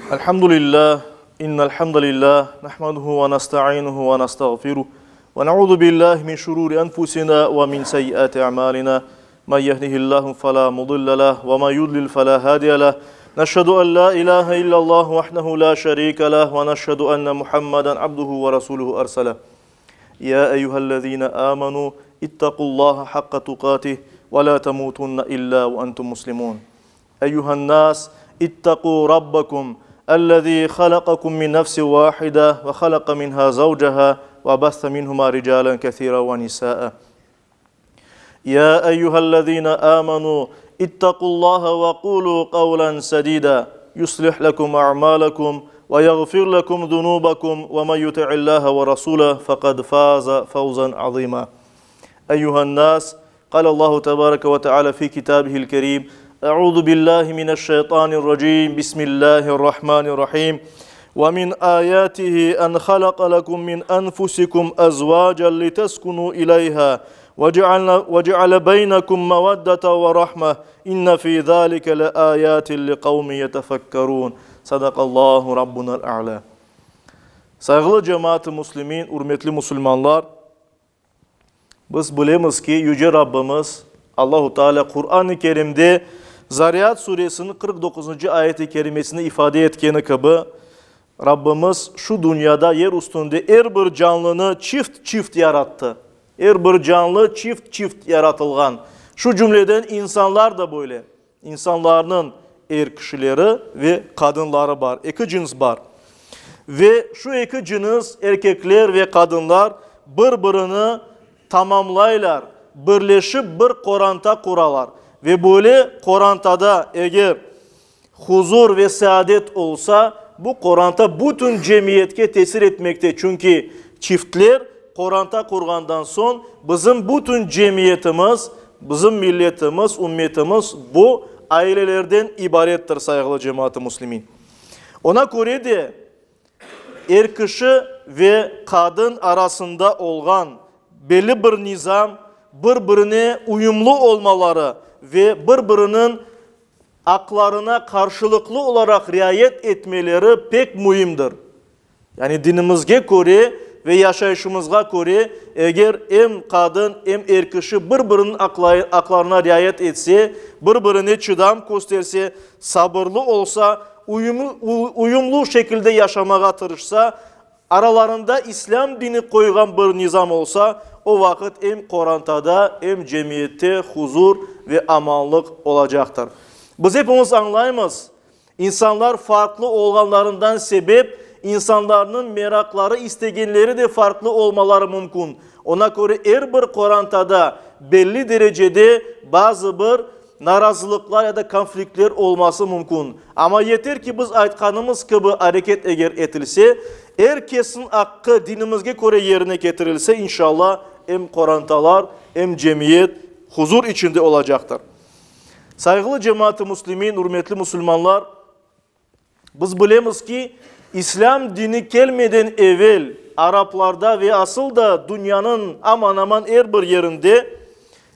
Elhamdülillah, innel hamdalillah, nahmaduhu ve nastainuhu ve nastağfiruh, ve nauzu billahi min şururi enfusina ve min seyyiati a'malina. Men yehdihillahu fela mudille leh ve men yudlil fela hadiye leh. Neşhedü en la ilahe illallah vahdehu la şerike leh ve neşhedü enne Muhammeden abduhu ve resuluhu erseleh. Ya eyyühellezine amenu ittaqullaha hakka tukatih ve la temutunne illa ve entum muslimun. Eyyühen nas ittaqu rabbakum ellezî halakakum min nefsin vâhide ve halaka minhâ zavceha ve besse minhumâ ricâlen kesîren ve nisâe. Ya eyyühellezîne âmenû ittaqullâhe ve kûlû kavlen sedîdâ yuslih lekum a'mâlekum ve yağfir lekum zunûbekum ve men yuti'illâhe ve rasûlehu fekad fâze fevzen azîmâ. Eyyühen nâs, Kâlallahu tebâreke ve teâlâ fî kitâbihil kerîm, Eûzü billâhi mineşşeytânirracîm, Bismillâhirrahmânirrahîm. Ve min âyâtihi en halaka lekum min enfusikum ezvâcen liteskunû ileyhâ ve ceale beynekum meveddeten ve rahme. İnne fî zâlike le âyâtin li kavmin yetefekkerûn. Sadakallahu Rabbunel a'lâ. Sayğılı cemaat-ı muslimin, ürmetli musulmanlar, Biz bilemiz ki, Yüce Rabbimiz Allahu Teala Quran-ı Kerimde Zariyat suresiniñ 49-ncı ayet-i kerimesinde ifade etkeni kibi, Rabbimiz şu dünyada, yer üstünde er bir canlını çift-çift yarattı. Er bir canlı çift-çift yaratılğan. Şu cümleden insanlar da böyle. İnsanlarnıñ er kişileri ve qadınları bar, eki cins bar. Ve şu eki cınıs, erkekler ve qadınlar, bir-birini tamamlaylar, birleşip bir qoranta quralar. Ve böyle qorantada eger huzur ve saadet olsa, bu qoranta bütün cemiyetke tesir etmekte, çünki çiftler qoranta qurğandan soñ bizim bütün cemiyetimiz, Bizim milletimiz, ümmetimiz bu ailelerden ibarettir, sayğılı cemaat-ı müslimin. Ona köre de er kişi ve qadın arasında olğan belli bir nizam, bir-birine uyumlı olmaları ve bir-biriniñ aqlarına qarşılıqlı olaraq riayet etmeleri pek müimdir. Yani dinimizge köre ve yaşayışımızğa köre, eger em qadın, em er kişi bir-biriniñ aqlarına riayet etse, bir-birine çıdam kösterse, sabırlı olsa, uyumlu şekilde yaşamağa tırışsa, aralarında İslâm dini qoyğan bir nizam olsa, o vaqıt em qorantada, em cemiyette huzur ve amanlıq olacaqtır. Biz epimiz añlaymız, İnsanlar farqlı olğanlarından sebep, insanlarnıñ meraqları, istegenleri de farqlı olmaları mümkün. Ona köre er bir qorantada belli derecede bazı bir narazılıqlar ya da konfliktler olması mümkün. Amma yeter ki biz aytqanımız kibi areket eger etilse, er kesniñ aqqı dinimizge köre yerine ketirilse, inşallah, em qorantalar, em cemiyet huzur içinde olacaqtır. Sayğılı cemaat-ı müslimin, ürmetli musulmanlar, biz bilemiz ki, İslâm dini kelmeden evel araplarda ve asıl da dünyanıñ aman-aman er bir yerinde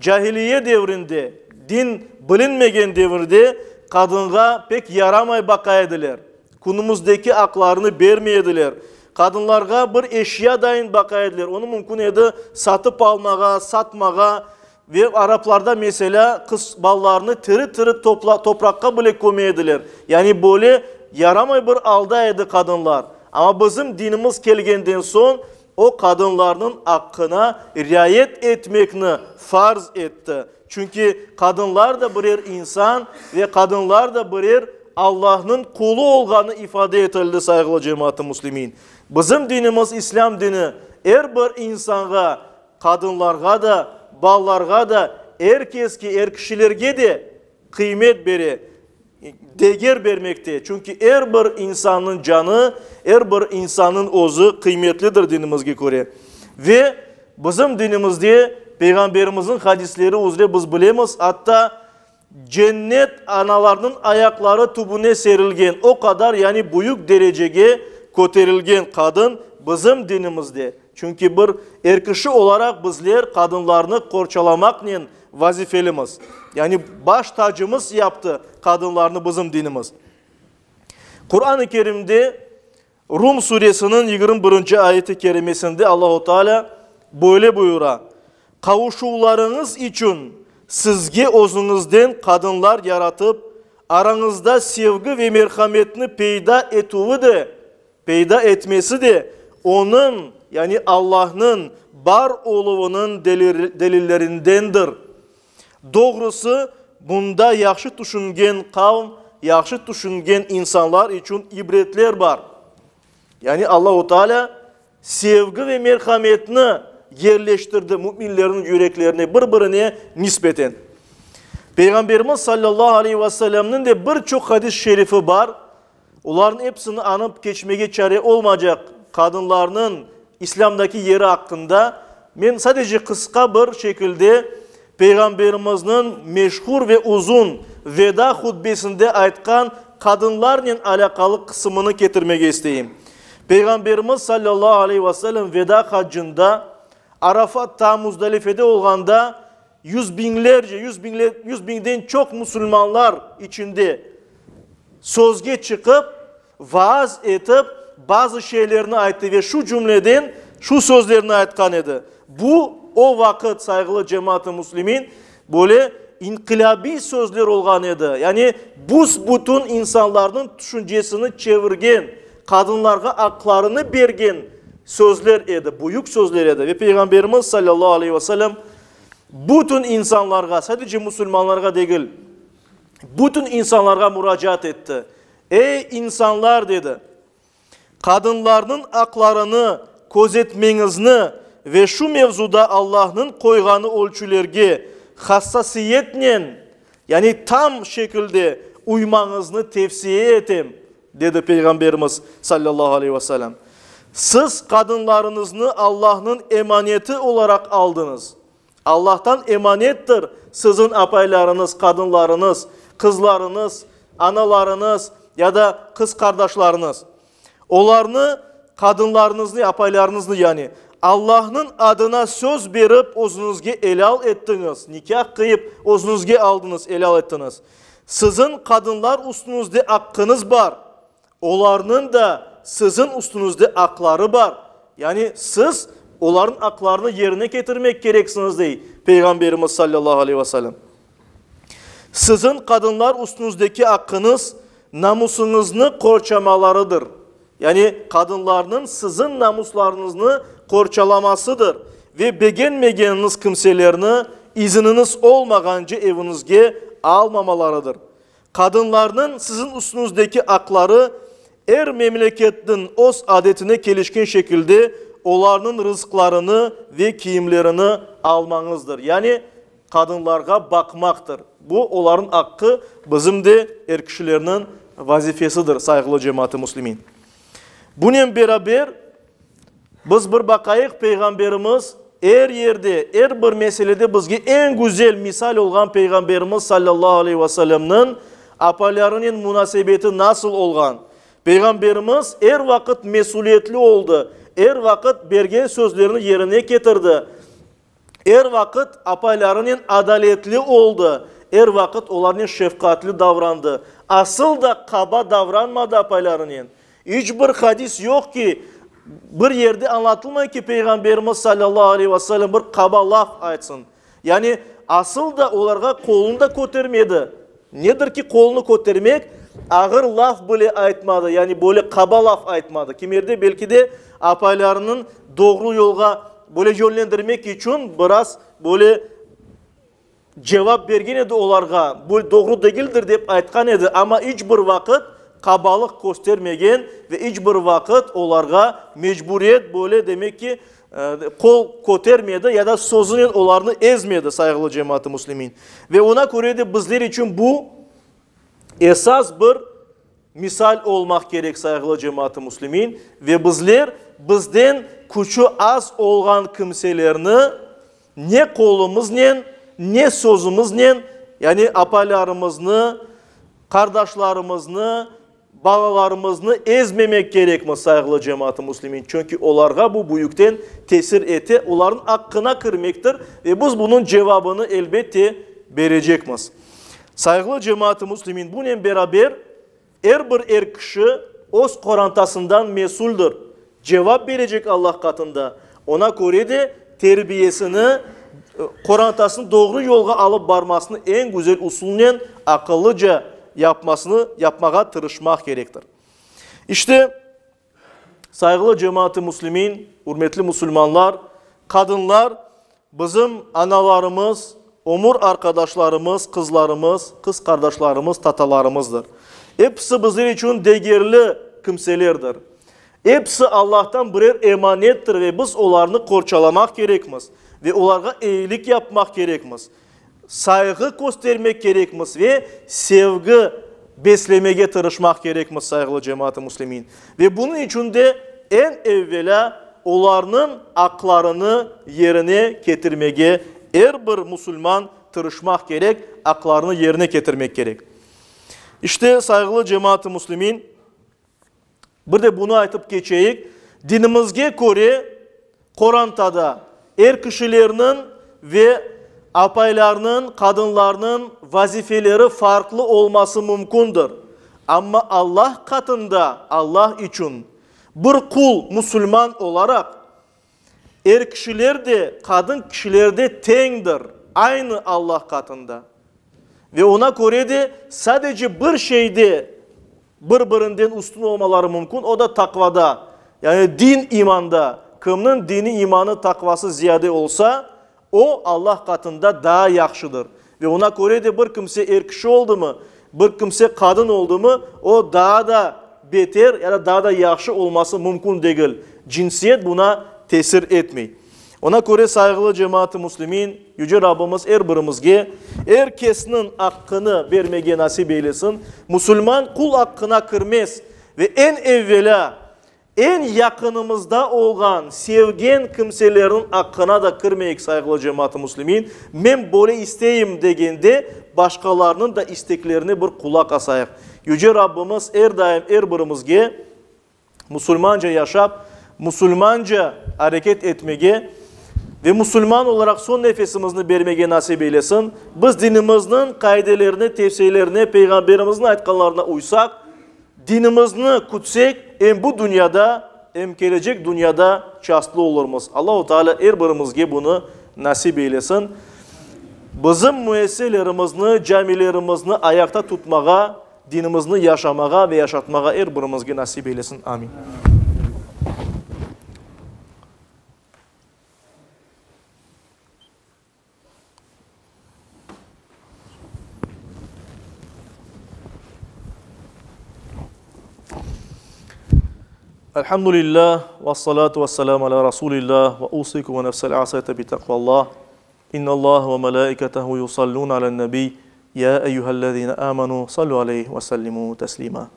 cahiliye devrinde, din bilinmegen devirde qadınğa pek yaramay baqa ediler, künümizdeki aqlarını bermey ediler, qadınlarğa bir eşya dayın baqa ediler, onı mümkün edi satıp almağa, satmağa, Ve araplarda, meselâ, qız balalarını tiri-tiri topraqqa bile köme ediler. Yani böyle yaramay bir alda edi qadınlar. Amma bizim dinimiz kelgenden soñ, o qadınlarnıñ aqqına riayet etmekni farz etti. Çünki qadınlar da birer insan ve qadınlar da birer Allahnıñ qulu olğanı ifade etildi, sayğılı cemaat-ı müslimin. Bizim dinimiz, İslâm dini, er bir insanğa Qadınlarğa da, balalarğa da, er keske, er kişilerge de qıymet bere, deger bermekte. Çünki er bir insannıñ canı, er bir insannıñ özü qıymetlidir dinimizge köre. Ve bizim dinimizde Peyğamberimizniñ hadisleri üzre biz bilemiz, atta Cennet analarnıñ ayaqları tübüne serilgen, o qadar, yani büyük derecege köterilgen qadın bizim dinimizde. Çünki bir er kişi olaraq bizler qadınlarnı qorçalamaqnen vazifelimiz. Yani baş tacımız yaptı qadınlarnı bizim dinimiz. Quran-ı Kerimde Rum suresiniñ 21-nci ayeti kerimesinde Allahu Teala böyle buyura, Qavuşuvlarıñız içün sizge özüñizden qadınlar yaratıp, arañızda sevgi ve merhametni peyda etüvi de, peyda etmesi de Onıñ, yani Allahnıñ, bar oluvınıñ delillerindendir. Doğrusı, bunda yahşı tüşüngen qavm, yahşı tüşüngen insanlar içün ibretler bar. Yani Allahu Teala sevgi ve merhametni yerleştirdi müminlerniñ yüreklerine bir-birine nisbeten. Peyğamberimiz sallallahu aleyhi ve sellemniñ de bir çoq hadis-i şerifi bar. Olarnıñ episini añıp keçmege çare olmaycaq qadınlarnıñ İslâmdaki yeri aqqında men sadece qısqa bir şekilde Peyğamberimizniñ meşhur ve uzun Veda hutbesinde aytqan qadınlarnen alâqalı qısımını ketirmege isteyim. Peyğamberimiz sallallahu aleyhi ve sellem Veda haccında Arafatta, Muzdalifede olğanda yüz biñlerce, yüz biñden çoq musulmanlar içinde sözge çıqıp, vaaz etip, bazı şeylerni ayttı ve şu cümleden şu sözlerni aytqan edi. Bu, o vaqıt, sayğılı cemaat-ı müslimin, böyle inqilâbiy sözler olğan edi. Yani, büs-bütün insanlarnıñ tüşüncesini çevirgen, qadınlarğa aqlarını bergen sözler edi, büyük sözler edi. Ve Peyğamberimiz, salâllahu aleyhi ve sellem, bütün insanlarğa, sadece musulmanlarğa degil, bütün insanlarğa muracaat etti. Ey, insanlar, dedi, qadınlarnıñ aqlarını közetmeñizni ve şu mevzuda Allahnıñ qoyğanı ölçülerge hassasiyetnen, yani tam şekilde uymañıznı tevsiye etem, dedi Peyğamberimiz, sallallahu aleyhi ve sellem. Siz qadınlarıñıznı Allahnıñ emaneti olaraq aldıñız. Allahtan emanettir siziñ apaylarıñız, qadınlarıñız, qızlarıñız, analarıñız ya da qız qardaşlarıñız. Olarnı, qadınlarıñıznı, apaylarıñıznı yani, Allahnıñ adına söz berip özüñizge elâl ettiñiz, nikâh qıyıp özüñizge aldıñız, elâl ettiñiz. Siziñ qadınlar üstüñizde aqqıñız bar. Olarnıñ da siziñ üstüñizde aqları bar, yani siz olarnıñ aqlarını yerine ketirmek kereksiñiz, dey Peyğamberimiz sallallahu aleyhi ve sellem. Siziñ qadınlar üstüñizdeki aqqıñız, namusıñıznı qorçamalarıdır, yani qadınlarnıñ siziñ namuslarıñıznı qorçalamasıdır ve begenmegeniñiz kimselerni iziniñiz olmağance eviñizge almamalarıdır. Qadınlarnıñ siziñ üstüñizdeki aqları er memleketniñ öz adetine kelişken şekilde olarnıñ rızqlarını ve kiyimlerini almañızdır, yani qadınlarğa baqmaqtır. Bu olarnıñ aqqı, bizim de, er kişilerniñ, vazifesidir, sayğılı cemaat-ı müslimin. Bunen beraber, Biz bir baqayıq, Peyğamberimiz er yerde, er bir meselede bizge eñ güzel misal olğan Peyğamberimiz sallallahu aleyhi ve sellemniñ apaylarınen munasebeti nasıl olğan? Peyğamberimiz er vaqıt mesüliyetli oldı, er vaqıt bergen sözlerini yerine ketirdi. Er vaqıt apaylarınen adaletli oldı, er vaqıt olarnen şefqatli davrandı. Asıl da qaba davranmadı apaylarınen. İç bir hadis yoq ki, bir yerde añlatılmay ki, Peyğamberimiz salâllahu aleyhi ve sellem bir qaba laf aytsın. Yani asıl da olarğa qolunı da kötermedi. Nedir ki, qolunı kötermek, ağır laf bile aytmadı, yani böyle qaba laf aytmadı. Kimerde belki de apaylarınıñ doğru yolğa böyle yönlendirmek içün biraz böyle cevap bergen edi olarğa, bu doğru degildir dep aytqan edi, amma iç bir vaqıt qabalıq köstermegen ve iç bir vaqıt olarğa mecburiyet böyle demek ki, qol kötermedi ya da sözünen olarnı ezmedi, sayğılı cemaat-ı müslimin. Ve oña köre de bizler içün bu esas bir misal olmaq kerek, sayğılı cemaat-ı müslimin. Ve bizler bizden küçü az olğan kimselerni ne qolumıznen, ne sözümiznen, yani apaylarımıznı, qardaşlarımıznı, Balalarımıznı ezmemek kerekmiz, sayğılı cemaat-ı müslimin, çünki olarğa bu büyükten tesir ete, olarnıñ aqqına kirmektir ve biz bunıñ cevabını, elbette, berecekmiz. Sayğılı cemaat-ı müslimin, bunen beraber. Er bir er kişi öz qorantasından mesüldir, cevap berecek Allah qatında. Ona köre de terbiyesini, qorantasını doğru yolğa alıp barmasını eñ güzel usulnen, aqıllıca yapmasını, yapmağa tırışmaq kerektir. İşte, sayğılı cemaat-ı müslimin, ürmetli musulmanlar, qadınlar bizim analarımız, ömür arqadaşlarımız, qızlarımız, qız qardaşlarımız, tatalarımızdır. Episi bizler içün degerli kimselerdir. Episi Allahtan birer emanettir ve biz olarnı qorçalamaq kerekmiz ve olarğa eyilik yapmaq kerekmiz. Sayğı köstermek kerekmiz ve sevgi beslemege tırışmaq kerekmiz, sayğılı cemaat-ı müslimin. Ve bunıñ içün de eñ evvelâ olarnıñ aqlarını yerine ketirmege er bir musulman tırışmaq kerek, aqlarını yerine ketirmek kerek. İşte, sayğılı cemaat-ı müslimin, Bir de bunı aytıp keçeyik, dinimizge köre, qorantada er kişilerniñ ve apaylarnıñ, qadınlarnıñ vazifeleri farqlı olması mümkündir. Amma Allah qatında, Allah içün, bir qul, musulman olaraq, er kişiler de, qadın kişiler de teñdir, aynı Allah qatında. Ve ona köre de sadece bir şeyde Bir-birinden üstün olmaları mümkün, o da taqvada, yani din-imanda. Kimniñ dini, imanı, taqvası ziyade olsa, o, Allah qatında daa yahşıdır. Ve ona köre de bir kimse er kişi oldımı, bir kimse qadın oldımı, o daa da beter ya da daa da yahşı olması mümkün degil. Cinsiyet buna tesir etmey. Ona köre, sayğılı cemaat-ı müslimin, Yüce Rabbimiz er birimizge, er kesniñ aqqını bermege nasip eylesin, musulman qul aqqına kirmez ve eñ evvelâ, eñ yaqınımızda olğan, sevgen kimselerniñ aqqına da kirmeyik, sayğılı cemaat-ı müslimin, men böyle isteyim degende, başqalarnıñ da isteklerine bir qulaq asayıq. Yüce Rabbimiz er daim er birimizge musulmanca yaşap, musulmanca areket etmege ve musulman olaraq soñ nefesimizni bermege nasip eylesin. Biz dinimizniñ qaidelerine, tevsiyelerine, Peyğamberimizniñ aytqanlarına uysaq, dinimizni kütsek, em bu dünyada, em kelecek dünyada çastlı olurmız. Allahu Teala er birimizge bunı nasip eylesin. Bizim müesselerimizni, camilerimizni ayaqta tutmağa Dinimizni yaşamağa ve yaşatmağa er birimizge nasip eylesin. Amin. Elhamdülillah, vessalatu vesselamu ala Rasulillah, ve usikum ve nefsel asayte bi taqvallah. İnnallâhe ve melâiketehu yusallûne alen-nebiy, yâ eyyühellezîne âmenû sallû aleyhi ve sellimû teslîmâ.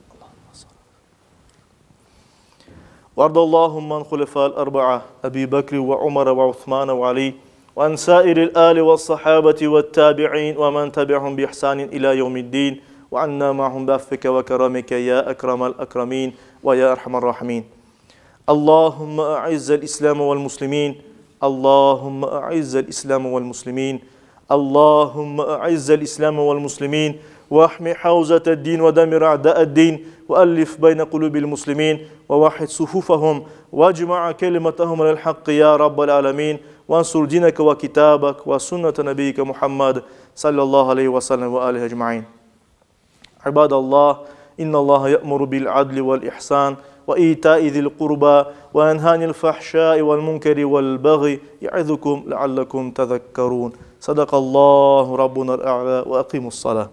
Vardallâhumme an hulefâil erba'a, Ebî Bekri ve Umere ve Usmane ve Alî, ve an sâiril âli ve's-sahâbeti ve't-tâbi'în ve men tebi'ahum bi-ihsânin ilâ yevmi'd-dîn, ve annâ ma'ahum bi'affike ve keramike yâ ekremel ekremîn ve yâ erhamer râhimîn. Allahümme a'izzel İslâme vel muslimîn, Allahümme a'izzel İslâme vel muslimîn, Allahümme a'izzel İslâme vel muslimîn, ve ahmi havzete'd-din ve demir a'da'e'd-din, ve ellif beyne kulûbil muslimîn, ve vahhid sufufehum, ve ecma'a kelimetehum alel hakkı ya Rabbel âlemîn, ve ensur dineke ve kitâbek ve sünnete nebiyyike Muhammed sallallahu aleyhi ve sellem ve âlihi ecmaîn. İbadallah, innallaha ye'muru bil adli vel ihsan ve ita'i zil qurba ve yenha anil fahşai vel munkeri vel baghi ye'izukum leallekum tezekkerun. Sadakallahu rabbunal a'la ve eqimus salah.